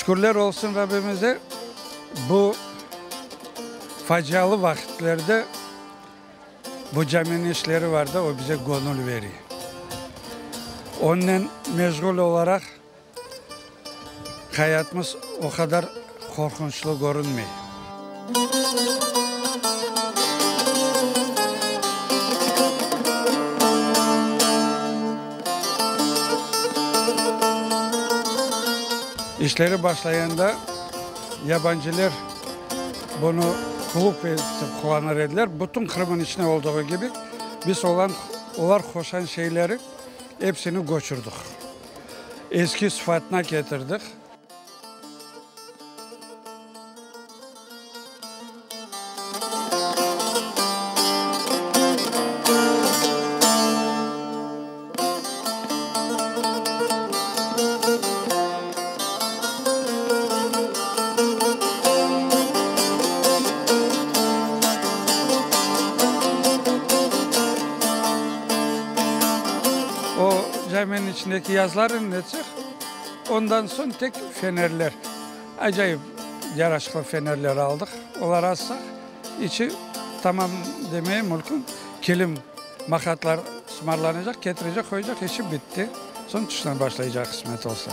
Şükürler olsun Rabbimize, bu facialı vaqitlerde bu caminiñ işleri var da, o bize göñül bere. Onnen meşğul olaraq hayatımız o qadar qorqunçlı körünmey. İşleri başlayanda yabancılar bunı klub etip qullanır ediler. Bütün Qırım'ın içinde olduğı kibi biz olan, olar qoşan şeyleri epsini köçürdik. Eski sıfatına ketirdik. O caminiñ içindeki yazılar etsek, ondan soñ tek fenerler. Acayip yaraşıqlı fenerler aldıq. Olar assaq, içi tamam demeye mülkün. Kilim, maqatlar sımarlanacaq, ketirecek, qoyacaq, işi bitti. Soñ tıştan başlaycaq qısmet olsa.